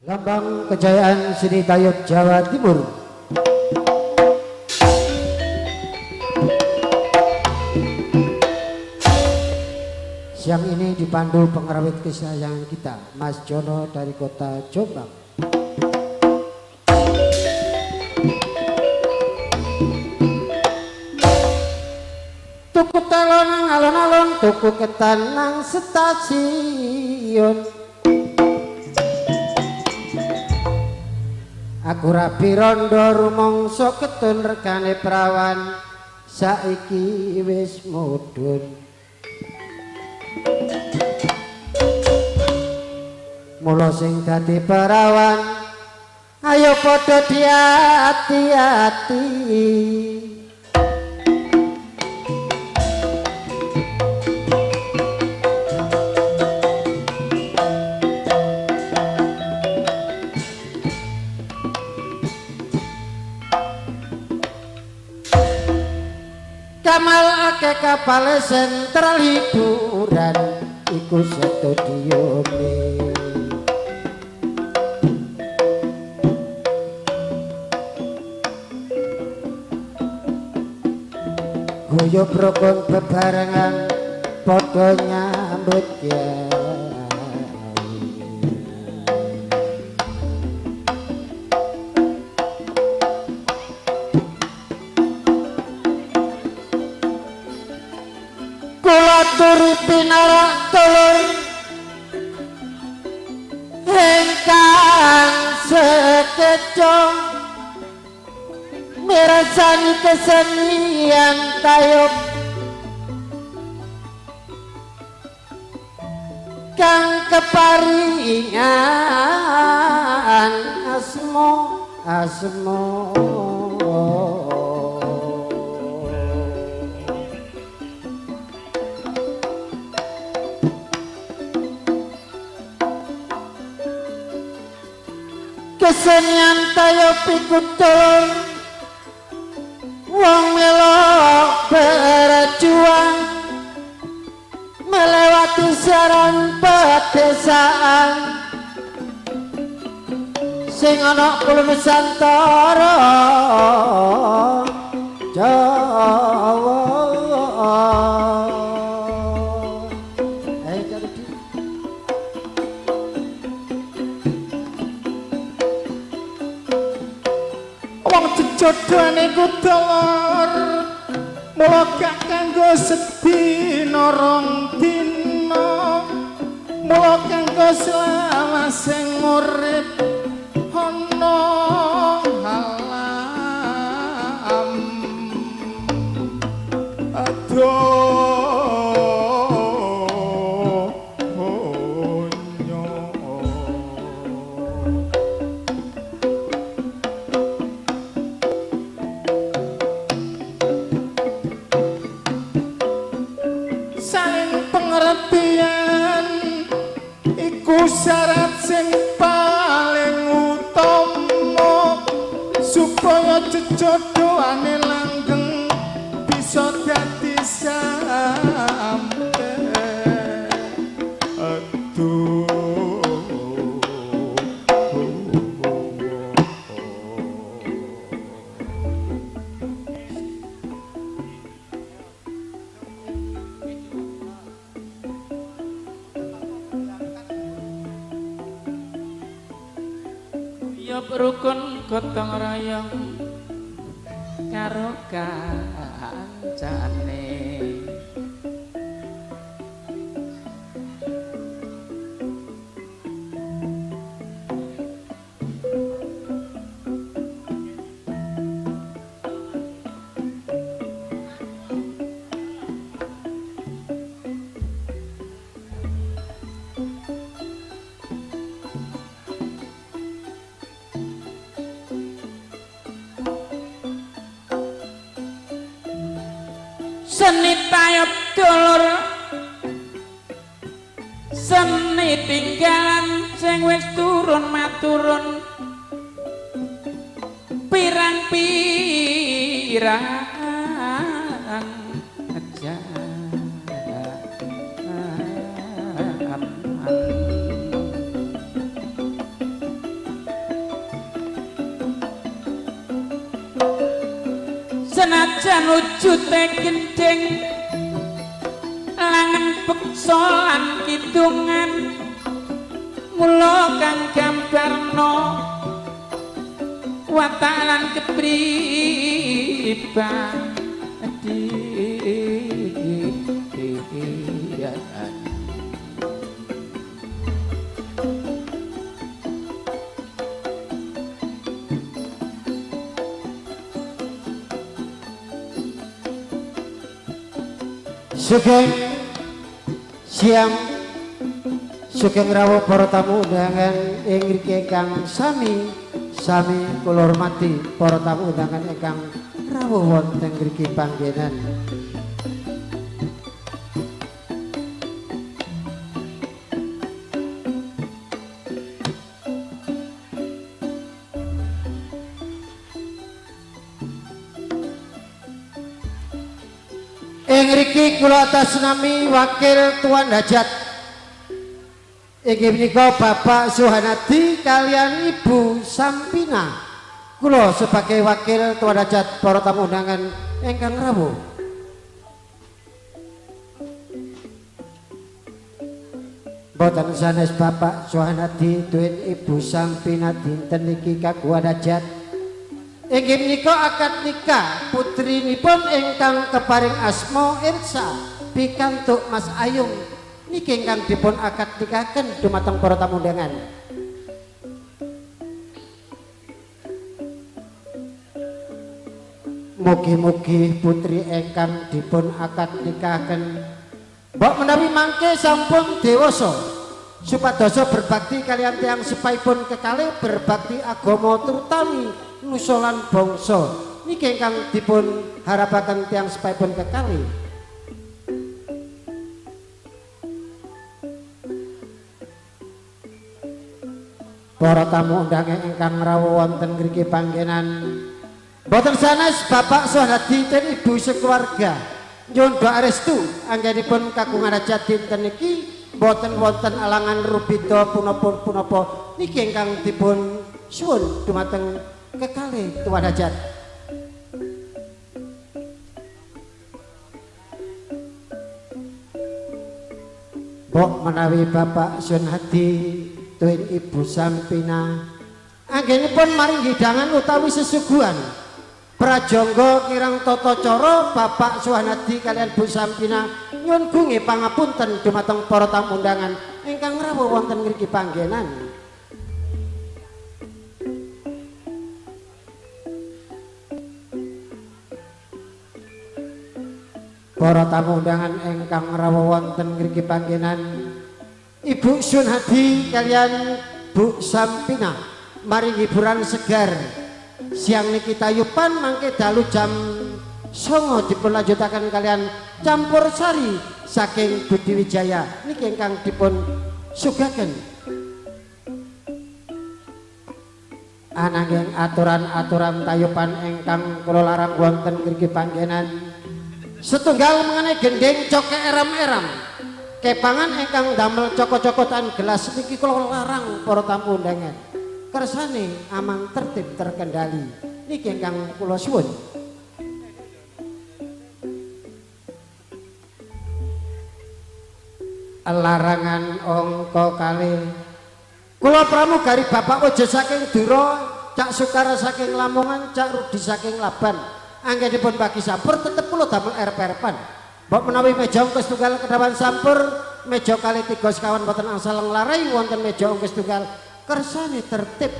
Lambang kejayaan seni tayub Jawa Timur. Siang ini dipandu pengrawit kesayangan kita, Mas Jono dari kota Jombang. Tuku telon nang alon-alon, tuku ketan nang stasiun. Aku rabi rondo rumangsa ketun regane prawan saiki wis mudhun. Mula sing dadi perawan ayo padha diati-ati. Kamal akeh kapal sentral hiburan iku studione. Guyub rukun bebarengan padha nyambut gawe. Kula turi pinarak dulur ingkang sekeca mirsani kesenian tayub kang keparingan asma asma. Kesenian tayub iku dulur wong melok berjuang melewati siaran pedesaan sing ana kulo Nusantara Jawa. Wong jejodhane ku dulur mula gak kanggo sedina rong dina, mula kanggo selawase urip ana alam adoh. Saling pengertian iku syarat sing paling utama supaya jejodhoane langgeng bisa dadi sampe aduh. Rukun gotong royong karo kancane. Seni tayub dulur seni tinggalan sing wis turun maturun pirang-pirang jaman. Senajan wujute gendheng langen beksa lan kidungan, mula kang gambarno watak lan kepribadian. Sugeng siang, sugeng rawuh para tamu undangan ing ngriki ingkang sami sami kula hormati para tamu undangan ingkang rawuh wonten ngriki panggenan. Ing ngriki kula atas nami wakil Tuan Hajat inggih menika Bapak Suhanadi kalian Ibu Sampina. Kula sebagai wakil Tuan Hajat para tamu undangan ingkang rawuh. Boten sanes Bapak Suhanadi duin Ibu Sampina dinten niki kagungan hajat. Inggih menika akad nikah putrinipun ingkang keparing asma Irsa pikantuk Mas Ayung niki ingkang dipun akad nikahaken dumateng para tamu undangan. Mugi-mugi putri ingkang dipun akad nikahaken mbok menawi mangke sampun dewasa supadosa berbakti kalian tiyang sepahipun kekalih berbakti agama terutami nusa lan bangsa niki ingkang dipun harapaken tiyang sepahipun kekalih. Para tamu undangan ingkang rawuh wonten ngriki panggenan boten sanes Bapak Suhanadi ten Ibu sekeluarga nyuwun doa restu anggenipun kagungan hajat dinten niki boten wonten alangan rubida punapa-punapa niki ingkang dipun suwun dumateng kekalih Tuan Hajat. Mbok menawi Bapak Sunhadi tuwin Ibu Sampina anggenipun maring hidangan utawi sesuguhan prajangga kirang tata cara Bapak Suhanadi kalian Bu Sampina nyuwun gunge pangapunten dumateng para tamu undangan ingkang rawuh wonten ngriki panggenan. Para tamu undangan ingkang rawuh wonten ngriki panggenan Ibu Sunhadi kalian Bu Sampina maring hiburan segar siang niki tayupan mangke dalu jam 09.00 dipun lanjutaken kalian campur sari saking Budi Wijaya niki ingkang dipun sugaken. Ananging aturan-aturan tayupan ingkang kula larang wonten ngriki panggenan setunggal mengenai gendeng coke eram-eram kepangan ingkang damel coko-cokotan gelas niki kula larang para tamu undangan kersane aman tertib terkendali niki ingkang kula suwun. Larangan angka kalih kula pramugari Bapak Ojo saking Dura, Cak Sukara saking Lamongan, Cak Rudi saking Laban anggenipun bagi sampur tetep kula damel erep-erepan. Mbok menawi meja ongkos tunggal kedawan sampur meja kalih 3 sekawan boten angsal nglarai wonten meja ongkos tunggal kersane tertib.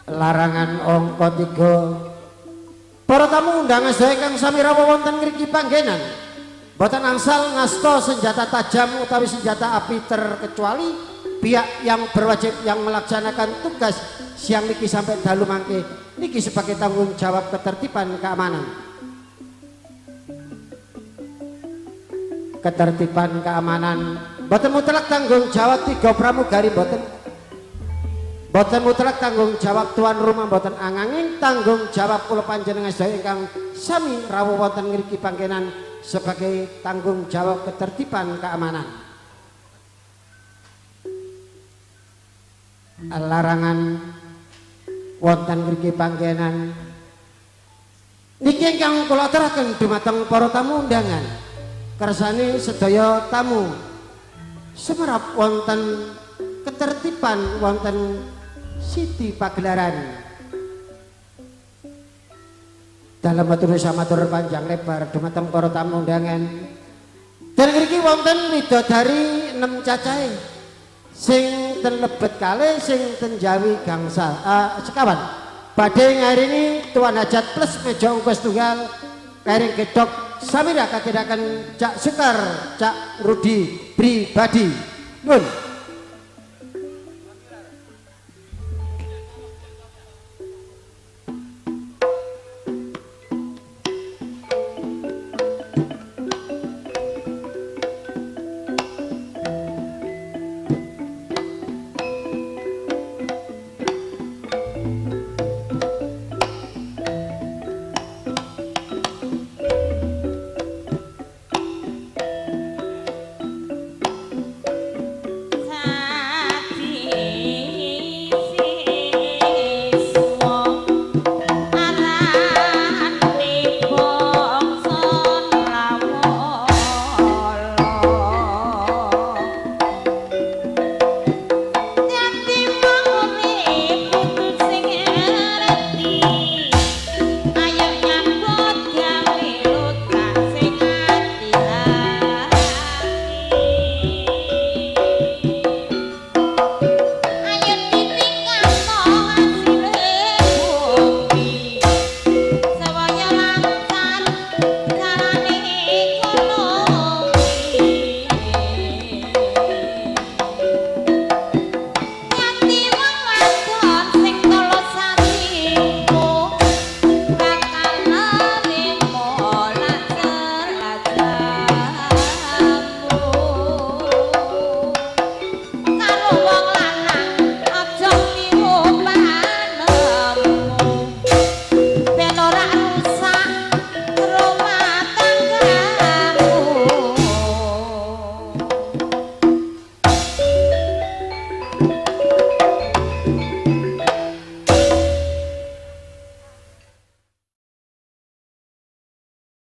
Larangan angka 3 para tamu undangan sedaya ingkang sami rawuh wonten ngriki panggenan boten angsal ngasta senjata tajam utawi senjata api terkecuali pihak yang berwajib yang melaksanakan tugas siang niki sampai dalu mangke niki sebagai tanggung jawab ketertiban keamanan. Ketertiban keamanan boten mutlak tanggung jawab 3 pramugari boten boten mutlak tanggung jawab tuan rumah boten anganging tanggung jawab kula panjenengan sedaya ingkang sami rawuh wonten ngriki panggenan sebagai tanggung jawab ketertiban keamanan. Larangan wonten mriki panggenan niki ingkang kula aturaken dumateng para tamu undangan. Kersane sedaya tamu semerap wonten ketertiban wonten siti pagelaran. Dalam matur matur panjang lebar dumateng para tamu undangan. Dan mriki wonten widodari 6 cacahe sing ten lebet kalih sing ten jawi gangsal sekawan. Badhe ngaringi tuan hajat plus meja ungkus tunggal kairing gedhok samira katindakaken Cak Sukar Cak Rudi pribadi. Nun.